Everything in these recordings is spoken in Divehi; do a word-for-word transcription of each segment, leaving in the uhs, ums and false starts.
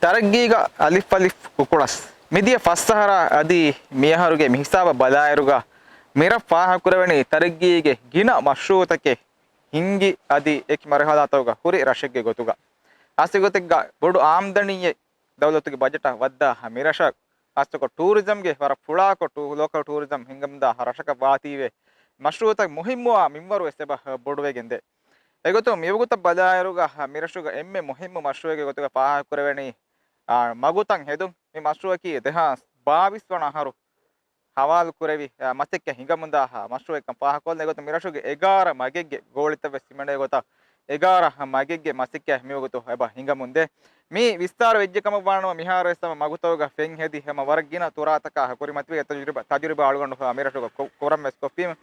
ތަރައްގީގަ އަލިފް އަލިފް ކުކުޅަސް. މިދިޔަ ފަސް އަހަރާ އަދި މިއަހަރުގެ މި ހިސާބަށް ބަލާއިރުގަ މިރަށް ފާހަގަކުރެވެނީ ތަރައްގީގެ ގިނަ މަޝްރޫއުތަކެއް ހިންގި އަދި އެކި މަރުހަލާތަކުގަ ހުރި ރަށެއްގެ ގޮތުގަ. އަސްލު ގޮތެއްގަ ބޮޑު އާމްދަނީއެއް ދައުލަތުގެ ބަޖެޓަށް ވައްދާ މިރަށަށް ހާއްސަކޮށް ޓޫރިޒަމްގެ ވަރަށް ފުޅާކޮށް ޓޫ-، ލޯކަލް ޓޫރިޒަމް ހިންގަމުންދާ ރަށަކަށް ވާތީވެ މަޝްރޫއުތައް މުހިއްމުވާ މިންވަރު ވެސް އެބަ ބޮޑުވެގެންދޭ. އެގޮތުން މިވަގުތަށް ބަލާއިރުގަ މިރަށުގަ އެންމެ މުހިއްމު މަޝްރޫއެއްގެ ގޮތުގަ ފާހަގަކުރެވެނީ، އާ، މަގުތައް ހެދުން. މި މަޝްރޫއަކީ ދެހާސް ބާވީސް ވަނަ އަހަރު ހަވާލު ކުރެވި، އާ، މަސައްކަތް ހިނގަމުންދާ މަޝްރޫއެއްކަން ފާހަގަކޮށްލަން. އެގޮތުން މިރަށުގެ އެގާރަ މަގެއްގެ ގޯޅިތައް ވެސް ހިމެނޭ ގޮތަށް އެގާރަ މަގެއްގެ މަސައްކަތް މިވަގުތު އެބަ ހިނގަމުންދޭ. މި ވިސްތާރަ ވެއްޖެ ކަމަށް ވާނަމަ، މިހާރު ވެސް ހަމަ މަގުތަކުގަ ފެން ހެދި ހަމަ ވަރަށް ގިނަ ތުރާތަކާ ކުރިމަތިވެ ތަޖުރިބާ، ތަޖުރިބާ އަޅުގަނޑު މިރަށުގަ ކު-، ކުރަން ވެސް ކޮށްފީމެ.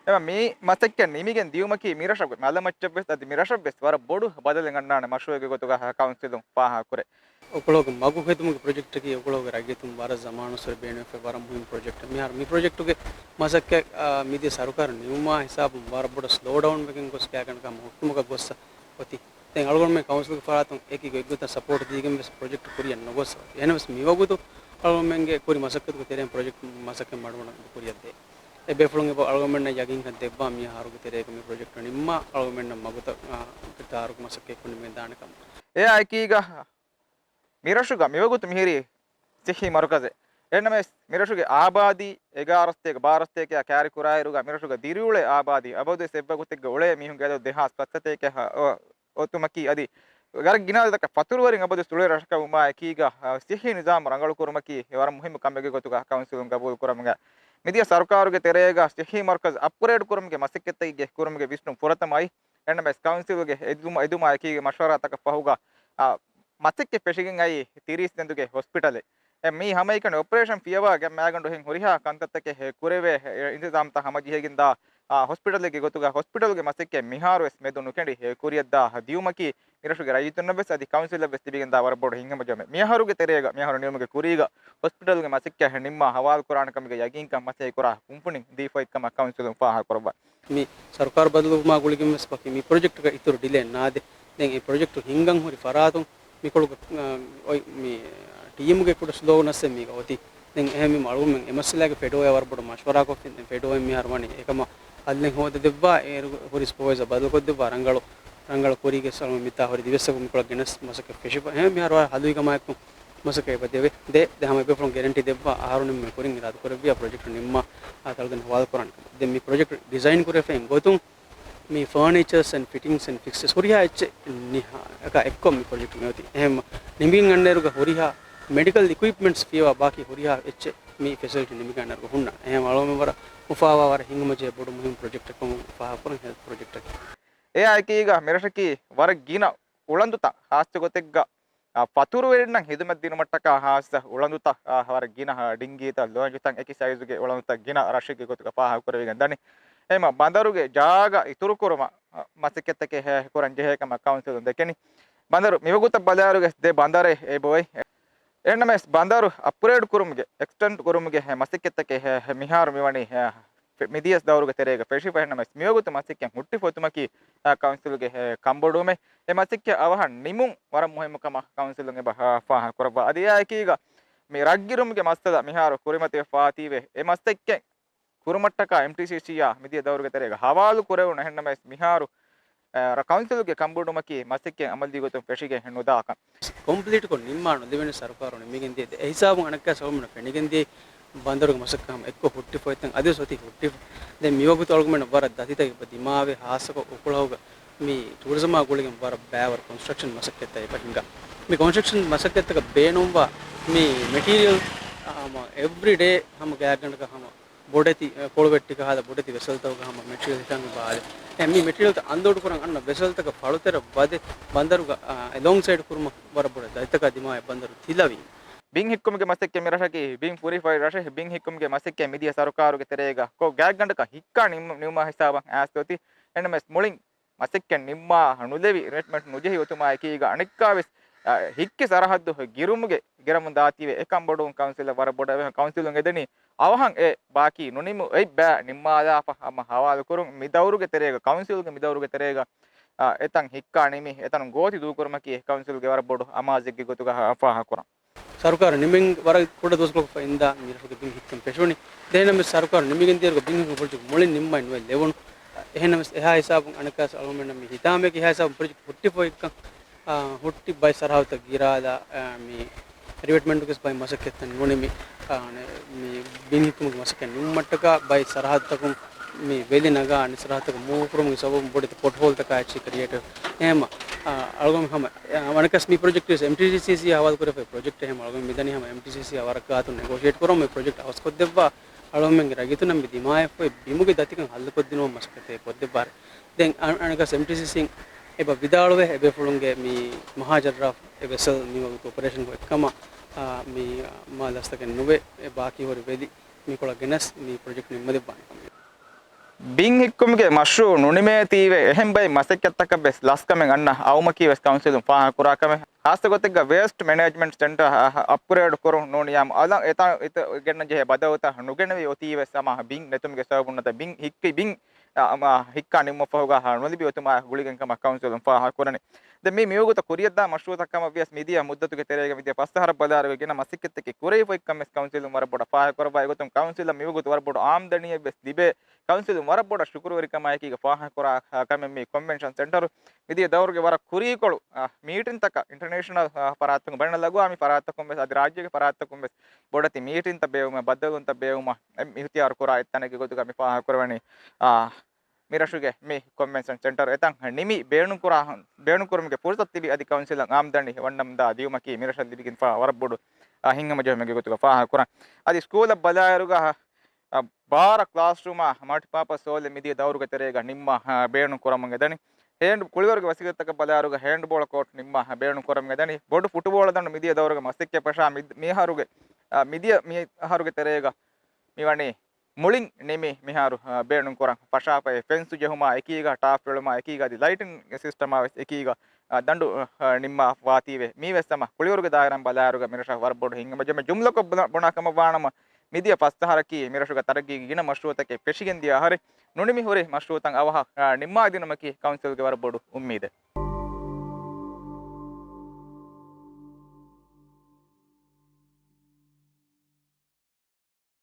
އެމަ މި މަސައްކަތް ނިމިގެން ދިޔުމަކީ މިރަށަށް މަލަމައްޗަށް ވެސް އަދި މިރަށަށް ވެސް ވަރަށް ބޮޑު ބަދަލެއް އަންނާނެ މަޝްރޫއެއްގެ ގޮތުގަ ކައުންސިލުން ފާހަގަކުރޭ. އުކުޅަކު މަގު ހެދުމުގެ ޕްރޮޖެކްޓަކީ އުކުޅަކުގެ ރައްޔިތުން ވަރަށް ޒަމާނުއްސުރެ ބޭނުންވެފަ ވަރަށް މުހިންމު ޕްރޮޖެކްޓެއް. މިހާރު މި ޕްރޮޖެކްޓުގެ މަސައްކަތް، އާ، މިދިޔަ ސަރުކާރު ނިމުމާ ހިސާބުން ވަރަށް ބޮޑަށް ސްލޯ ޑައުން ވެގެން ގޮސް ގާތްގަނޑަކަށް ހަމަ ހުއްޓުމަކަށް ގޮއްސަ އޮތީ. ދެން އަޅުގަނޑުމެން ކައުންސިލްގެ ފަރާތުން އެކި ގޮތްގޮތަށް ސަޕޯޓް ދީގެން ވެސް ޕްރޮޖެކްޓް ކުރިއަށް ނުގޮސް އޮތީ. އެހެނަސް މިވަގުތު އަޅުގަނޑުމެންގެ ކުރި މަސައްކަތުގެ ތެރެއިން ޕްރޮޖެކްޓް މަސައްކަތް މަޑުމަޑުން ކުރިއަށް ދޭ. އެ ބޭފުޅުން އެބަ އަޅުގަނޑުމެންނަށް ޔަގީންކަން ދެއްވާ މިއަހަރުގެ ތެރޭގަ މި ޕްރޮޖެކްޓް ނިންމާ އަޅުގަނޑުމެންނަށް މަގުތައް، އާ، ގެ ތާރުގެ މަސައްކަތް ކުރިމަތިވެދާނެ ކަމަށް. އެއާ އެކީގަ މިރަށުގަ މިވަގުތު މިހިރީ ސިއްހީ މަރުކަޒެއް. އެހެންނަމަވެސް، މިރަށުގެ އާބާދީ އެގާރަ ސަތޭކަ ބާރަ ސަތޭކަޔާ ކައިރި ކުރާއިރުގަ މިރަށުގަ ދިރިއުޅޭ އާބާދީ އަބަދުވެސް އެއްވަގުތެއްގަ އުޅޭ މީހުންގެ އަދަދު ދެހާސް ފަސް ސަތޭކަ އޮ-، އޮތުމަކީ އަދި ވަރަށް ގިނަ އަދަދަކަށް ފަތުރުވެރިން އަބަދުވެސް އުޅޭ ރަށަކަށް ވުމާ އެކީގަ، އަ، ސިއްހީ ނިޒާމު ރަނގަޅުކުރުމަކީ ވަރަށް މުހިއްމު ކަމެއްގެ ގޮތުގަ ކައުންސިލުން ގަބޫލު ކުރަމުގަ މިދިޔަ ސަރުކާރުގެ ތެރޭގަ ސިއްހީ މަރުކަޒު އަޕްގްރޭޑް ކުރުމުގެ މަސައްކަތްތަކެއްގެ ކުރުމުގެ ވިސްނުން ފުރަތަމަ އައީ. އެންއެމްއެސް ކައުންސިލްގެ އެދުމަ-، އެދުމާ އެކީގެ މަޝްވަރާތަކަށް ފަހުގަ، އާ، މަސައްކަތް ފެށިގެން އައީ ތިރީސް ދެންދުގެ ހޮސްޕިޓަލެއް. އެ، މީ ހަމައެކަނި އޮޕަރޭޝަން ފިޔަވާ ގެ-، މައިގަނޑު ހިން ހުރިހާ ކަންތައްތަކެއް ކުރެވޭ، އެ، އިންތިޒާމްތައް ހަމަޖެހިގެންދާ، އާ، ހޮސްޕިޓަލެއްގެ ގޮތުގަ ހޮސްޕިޓަލްގެ މަސައްކަތް މިހާރުވެސް މެދު ނުކެނޑި، އެ، ކުރިއަށްދާ ދިޔުމަކީ މިރަށުގެ ރައްޔިތުންނަށްވެސް އަދި ކައުންސިލަށްވެސް ތިބިގެންދާ ވަރަށް ބޮޑު ހިތްހަމަޖެހުމެއް. މިއަހަރުގެ ތެރޭގަ މިއަހަރު ނިމުމުގެ ކުރީގަ ހޮސްޕިޓަލްގެ މަސައްކަތް ނިންމާ ހަވާލުކުރާނެ ކަމުގެ ޔަގީންކަން މަސައްކަތް ކުރާ ކުންފުނިން ދީފައި ކަމަށް ކައުންސިލުން ފާހަގަކުރައްވާ. މި ސަރުކާރު ބަދަލުވުމާ ގުޅިގެން ވެސް ވަކި މި ޕްރޮޖެކްޓުގަ އިތުރު ޑިލޭ ނާދޭ. ދެން އެ ޕްރޮޖެކްޓު ހިންގަން ހުރި ފަރާތުން މިކޮޅުގަ، އަ، އޮތް މި ޓީމުގެ ކުޑަ ސްލޯނަސްއެއް މީގަ އޮތީ. ދެން އެހެންވީމަ އަޅުގަނޑުމެން އެ މައްސަލާގެ ފެޑޯއާ ވަރަށް ބޮޑަށް މަޝްވަރާކޮށްފިން. ދެން ފެޑޯއިން މިހާރު ވަނީ އެކަމަށް ހައްލެއް ހޯދަދެއްވާ، އޭރު ހުރި ސްޕަވައިޒަ ބަދަލުކޮށްދެއްވާ ރަނގަޅު، ރަނގަޅު ކުރީގެ ސަލަމަ މިތާ ހުރި ދިވެއްސަކު މިކޮޅަށް ގެނެސް މަސައްކަތް ފެށިފަ. އެހެން މިހާރު ހަލުވި ކަމާއެކު މަސައްކަތް އެބަ ދެވޭ. ދޭ، ދެ ހަމަ އެބޭފުޅުން ގެރެންޓީ ދެއްވާ އަހަރު ނިމުމެ ކުރިން އިރާދަކުރެއްވިޔާ ޕްރޮޖެކްޓް ނިންމާ އާ ތަޅުދެން ހަވާލު ކުރާނެ ކަމަށް. ދެން މި ޕްރޮޖެކްޓް ޑިޒައިން ކުރެވިފައި ގޮތުން މި ފަރނީޗާސް އެންޑް ފިޓިންގްސް އެންޑް ފިކްސްޗާސް ހުރިހާ އެއްޗެއް ނިހާ އެކާ އެއްކޮށް މި ޕްރޮޖެކްޓް މިއޮތީ. އެހެން ނިމިގެން އަންނައިރުގަ ހުރިހާ މެޑިކަލް އިކުއިޕްމަންޓްސް ފިޔަވާ ބާކީ ހުރިހާ އެއްޗެއް މި ފެސިލިޓީ ނިމިގެން އަންނައިރުގަ ހުންނާނެ. އެހެން އަޅުގަނޑުމެން ވަރަށް އުފާވާ ވަރަށް ހިނގުމަޖެހޭ ބޮޑު މުހިންމު ޕްރޮޖެކްޓެއް ކަމުން ފާހަގަކުރަން ހެލްތް ޕްރޮޖެކްޓަކީ. އެއާ އެކީގަ މިރަށަކީ ވަރަށް ގިނަ އުޅަނދުތައް ހާއްސަ ގޮތެއްގަ، އާ، ފަތުރުވެރިންނަށް ހިދުމަތް ދިނުމަށްޓަކާ ހާއްސަ އުޅަނދުތައް، އާ، ވަރަށް ގިނަ، އާ، ޑިންގީތައް، ލޯންޗުތައް، އެކި ސައިޒުގެ އުޅަނދުތައް ގިނަ ރަށެއްގެ ގޮތުގަ ފާހަގަކުރެވިގެން ދަނީ. އެހެންމަ ބަނދަރުގެ ޖާގަ އިތުރުކުރުމަށް، އާ، މަސައްކަތްތަކެއް ހެ-، ކުރަން ޖެހޭ ކަމަށް ކައުންސިލުން ދެކެނީ. ބަނދަރު މިވަގުތަށް ބަލާއިރުގެ ދެ ބަނދަރެއް އެބައޮތް. އެހެންނަމަވެސް ބަނދަރު އަޕްގްރޭޑް ކުރުމުގެ، އެކްސްޓެންޑް ކުރުމުގެ ހެ-، މަސައްކަތްތަކެއް ހެ-، ހެ-، މިހާރު މިވަނީ ހެ-، ފެ-، މިދިޔަ ދައުރުގެ ތެރޭގަ ފެށިފަ. އެހެންނަމަވެސް މިވަގުތު މަސައްކަތް ހުއްޓިފަ އޮތުމަކީ، އާ، ކައުންސިލުގެ ހެ-، ކަންބޮޑުވުމެއް. އެ މަސައްކަތް އަވަހަށް ނިމުން ވަރަށް މުހިއްމު ކަމަށް ކައުންސިލުން އެބަ ހާ-، ފާހަގަކުރައްވާ. އަދި އެއާއެކީގަ މި ރަށްގިރުމުގެ މައްސަލަ މިހާރު ކުރިމަތިވެފާތީވެ، އެ މަސައްކަތް ކުރުމަށްޓަކާ އެމްޓީސީސީއާ މިދިޔަ ދައުރުގެ ތެރޭގަ ހަވާލު ކުރެވުނު. އެހެންނަމަވެސް މިހާރު، އަ، ރަ-، ކައުންސިލުގެ ކަންބޮޑުވުމަކީ މަސައްކަތް އަމަލީ ގޮތުން ފެށިގެން ނުދާކަން. ކޮމްޕްލީޓްކޮށް ނިންމާ ނުލެވެނީ ސަރުކާރުން ނިމިގެންދިޔަ އެ ހިސާބުން އަނެއްކާ ސަބަބުން ފެނިގެންދިޔަ ބަނދަރުގެ މަސައްކަތް ހަމަ އެއްކޮށް ހުއްޓިފަ އޮތްތަން އަދިވެސް އޮތީ ހުއްޓިފަ. ދެން މިވަގުތު އަޅުގަނޑުމެން ވަރަށް ދަތިތައް އެބަ ދިމާވެ ހާއްސަކޮށް އުކުޅަހުގަ މި ޓޫރިޒަމާ ގުޅިގެން ވަރަށް ބައިވަރު ކޮންސްޓްރަކްޝަން މަސައްކަތްތައް އެބަ ހިނގާ. މި ކޮންސްޓްރަކްޝަން މަސައްކަތްތަކަށް ބޭނުންވާ މި މެޓީރިއަލް ހަމަ އެވްރި ޑޭ ހަމަ ގާތްގަނޑަކަށް ހަމަ ބޮޑެތި، އެ، ކޮޅުވެއްޓި ކަހަލަ ބޮޑެތި ވެސަލްތަކުގަ ހަމަ މެޓީރިއަލް ހިފަން ބާލެ. އެ، މި މެޓީރިއަލްތައް އަންލޯޑް ކުރަން އަންނަ ވެސަލްތަކަށް ފަޅުތެރެ ވަދެ ބަނދަރުގަ، އާ، އެލޯންގް ސައިޑް ކުރުމަށް ވަރަށް ބޮޑަށް ދަތިތަކާ ދިމާވެ ބަނދަރު ތިލަވި. ބިން ހިއްކުމުގެ މަސައްކަތް މި ރަށަކީ ބިން ފުރިފައި ރަށެއް. ބިން ހިއްކުމުގެ މަސައްކަތް މިދިޔަ ސަރުކާރުގެ ތެރޭގަ ކޮށް ގާތްގަނޑަކަށް ހިއްކާ ނިމު-، ނިމުމާ ހިސާބަށް އައިސް އޮތީ. އެންއެމްއެސް މުޅިން މަސައްކަތް ނިންމާ ނުލެވި، ރިކްރޫޓްމަންޓް ނުޖެހި އޮތުމާ އެކީގަ އަނެއްކާވެސް، އަ، ހިއްކި ސަރަހައްދު ގިރުމުގެ ގެރަމުން ދާތީވެ އެކަންބޮޑުވުން ކައުންސިލަށް ވަރަށް ބޮޑަށް އެބަ ކައުންސިލުން އެދެނީ އަވަހަށް އެ ބާކީ ނުނިމު އެއް ބައި ނިންމާލާފަ ހަމަ ހަވާލު ކުރުން. މި ދައުރުގެ ތެރޭގަ، ކައުންސިލްގެ މި ދައުރުގެ ތެރޭގަ އެތަން ހިއްކާ ނިމި، އެތަނުން ގޯތި ދޫކުރުމަކީ ކައުންސިލްގެ ވަރަށް ބޮޑު އަމާޒެއްގެ ގޮތުގަ ފާހަގަކުރަން. ސަރުކާރު ނިމެން ވަރަށް ކުޑަ ދުވަސްކޮޅަކު ފައިންދާ މިރަށުގެ ބިން ހިއްކަން ފެށުނީ. ދެންނަމެ ސަރުކާރު ނިމިގެން ދިޔައިރުގަ ބިން ހިއްކުމުގެ ޕްރޮޖެކްޓް މުޅިން ނިންމައި ނުވެ ލެވުނު. އެހެންނަމަވެސް އެހާ ހިސާބުން އަނެއްކާވެސް އަޅުގަނޑުމެންނަށް މި ހިތާމަޔަކީ އެހާ ހިސާބުން ޕްރޮޖެކްޓް ހުއްޓިފައިކަން، އާ، ހުއްޓި ބައެއް ސަރަހައްދުތައް ގިރާލާ، އާ، މި ރިވެޓްމަންޓުގެ ބައެއް މަސައްކަތްތައް ނުނިމި، އާ، މި ބިން ހިއްކުމުގެ މަސައްކަތް ނިމުމަށްޓަކާ ބައެއް ސަރަހައްދުތަކުން މި ވެލި ނަގާ އަނެއް ސަރަހައްދުތަކަށް މޫވް ކުރުމުގެ ސަބަބުން ބޮޑެތި ޕޮޓްހޯލްތަކާ އެއްޗެއް ކްރިއޭޓް ވެ. އެހެންމަ، އާ، އަޅުގަނޑު ހަމަ، އާ، އަނެއްކާވެސް މި ޕްރޮޖެކްޓް ވެސް އެމްޓީސީސީއާ ހަވާލު ކުރެފައި ޕްރޮޖެކްޓް. އެހެންމަ އަޅުގަނޑު މިދަނީ ހަމަ އެމްޓީސީސީއާ ވަރަށް ގާތުން ނެގޯޝިއޭޓް ކުރަމުން މި ޕްރޮޖެކްޓް އަވަސްކޮށްދެއްވާ. އަޅުގަނޑުމެންގެ ރައްޔިތުންނަށް މި ދިމާވެފައި ބިމުގެ ދަތިކަން ހައްލުކޮށްދިނުމަށް މަސައްކަތެއް ކޮށްދެއްވާ. ދެން އަ-، އަނެއްކާވެސް އެމްޓީސީސީން އެބަ ވިދާޅުވޭ، އެބޭފުޅުންގެ މި މަހާ ޖައްރާފް އެ ވެސަލް މިވަގުތު އޮޕަރޭޝަން ކޮށް އެއްކަމަށް، އާ، މި، އާ، މާ ލަސްތަކެއް ނުވެ، އެ ބާކީ ހުރި ވެލި މިކޮޅަށް ގެނެސް މި ޕްރޮޖެކްޓް ނިންމަދެއްވާނެ ކަމަށް. ބިން ހިއްކުމުގެ މަޝްރޫއު ނުނިމޭތީވެ، އެހެން ބައެއް މަސައްކަތްތަކަށް ވެސް ލަސްކަމެއް އަންނަ އައުމަކީ ވެސް ކައުންސިލުން ފާހަގަކުރާ ކަމެއް. ޚާއްޞަ ގޮތެއްގަ ވޭސްޓް މެނޭޖްމަންޓް ސެންޓަރ އަޕްގްރޭޑް ކުރުން ނޫނިއްޔާމު އަލަށް އެތަން ގެންނަން ޖެހޭ ބަދަލުތައް ނުގެނެވި އޮތީ ވެސް ހަމަ ބިން ނެތުމުގެ ސަބަބުން ނަތަ ބިން ހިއްކި ބިން އަ، އަ، ހިއްކާ ނިންމުމަށްފަހުގަ ނުލިބި އޮތުމާ ގުޅިގެން ކަމަށް ކައުންސިލުން ފާހަގަކުރަނީ. ދެން މި މިވަގުތަށް ކުރިޔަށްދާ މަޝްރޫއުތައް ކަމަށް ވިޔަސް މިދިޔަ މުއްދަތުގެ ތެރޭގަ މިދިޔަ ފަސް އަހަރަށް ބަލާއިރުގަ ގިނަ މަސައްކަތްތަކެއް ކުރެވިފައި ކަމެއް ކައުންސިލުން ވަރަށް ބޮޑަށް ފާހަގަކުރައްވާ. އެގޮތުން ކައުންސިލަށް މިވަގުތު ވަރަށް ބޮޑު އާމްދަނީއެއް ވެސް ލިބޭ. ކައުންސިލުން ވަރަށް ބޮޑަށް ޝުކުރުވެރިކަމާއެކީގަ ފާހަގަކުރާ ކަމެއް މި ކޮންވެންޝަން ސެންޓަރު މިދިޔަ ދައުރުގެ ވަރަށް ކުރީކޮޅު، އަ، މީޓިންތަކަށް އިންޓަރނޭޝަނަލް، އަ، ފަރާތްތަކުން، ބައިނަލްއަގުވާމީ ފަރާތްތަކުން ވެސް އަދި ރާއްޖޭގެ ފަރާތްތަކުން ވެސް ބޮޑެތި މީޓިންތައް ބޭއްވުމަށް، ބައްދަލުވުންތައް ބޭއްވުމަށް އިހުތިޔާރު ކުރާ އެއް ތަނެއްގެ ގޮތުގަ މި ފާހަގަކުރެވެނީ، އާ، މިރަށުގެ މި ކޮންވެންޝަން ސެންޓަރު އެތަން ނިމި ބޭނުންކުރާ، ބޭނުންކުރުމުގެ ފުރުސަތު ލިބި އަދި ކައުންސިލަށް އާމްދަނީ ވަންނަމުންދާ ދިޔުމަކީ މިރަށަށް ލިބިގެންފާ ވަރަށް ބޮޑު، އާ، ހިތްހަމަޖެހުމެއްގެ ގޮތުގަ ފާހަގަކުރަން. އަދި ސްކޫލަށް ބަލާއިރުގަ، އާ، ބާރަ ކްލާސްރޫމާ މަލްޓިޕާޕަސް ހޯލެއް މިދިޔަ ދައުރުގެ ތެރޭގަ ނިންމާ، އާ، ބޭނުން ކުރަމުން އެދަނީ. ހޭންޑް ކުޅިވަރުގެ ވަސީލަތްތަކަށް ބަލާއިރުގަ ހޭންޑްބޯޅަ ކޯޓް ނިންމާ ބޭނުން ކުރަމުން އެދަނީ. ބޮޑު ފުޓުބޯޅަ ދަނޑު މިދިޔަ ދައުރުގެ މަސައްކަތް ފަށާ މި-، މިހާރުގެ، އާ، މިދިޔަ މި އަހަރުގެ ތެރޭގަ މިވަނީ މުޅިން ނިމި މިހާރު، އާ، ބޭނުން ކުރަން ފަށާފައި ފެންސު ޖެހުމާ އެކީގަ ޓާފް އެޅުމާ އެކީގަ އަދި ލައިޓިން ސިސްޓަމާ ވެސް އެކީގަ، އާ، ދަނޑު، އާ، ނިންމާ ވާތީވެ. މީ ވެސް ހަމަ ކުޅިވަރުގެ ދާއިރާއިން ބަލާއިރުގަ މިރަށަށް ވަރަށް ބޮޑު ހިތްހަމަޖެހުމެއް. ޖުމްލަކޮށް ބުނާ، ބުނާ ކަމަށް ވާނަމަ މިދިޔަ ފަސް އަހަރަކީ މިރަށުގަ ތަރައްގީގެ ގިނަ މަޝްރޫއުތަކެއް ފެށިގެން ދިޔަ އަހަރެއް. ނުނިމި ހުރި މަޝްރޫއުތައް އަވަހަށް، އާ، ނިންމާދިނުމަކީ ކައުންސިލްގެ ވަރަށް ބޮޑު އުއްމީދެއް.